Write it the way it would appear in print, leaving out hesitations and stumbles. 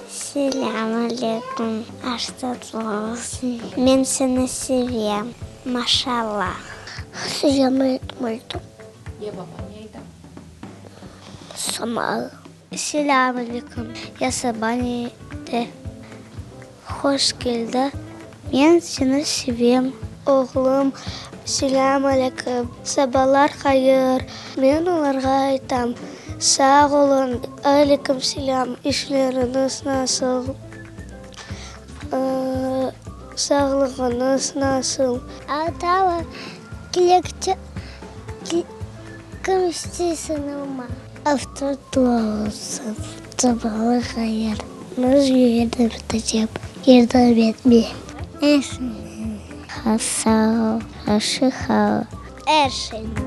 Selâm aleyküm, aş tatlı olsun. Men seni sevem, maşalla. Selâm aleyküm. Ya baba ne ayta? Samal. Selâm aleyküm, ya saba ne ayta? Hoş keldi. Men seni sevem. Oğlum, selâm aleyküm, sabalar hayır. Men olarğa aytam, Sağ oluñ, aleyküm selâm, işleriñiz nasıl, sağlığıñız nasıl? Aytalar, Kelekçe, kim isteysiñ olma. Aftatlı olsun, sabalar hayır. Biz yardım etecek, yardım etme. Sağ ol, yahşı qal. Er şeyni.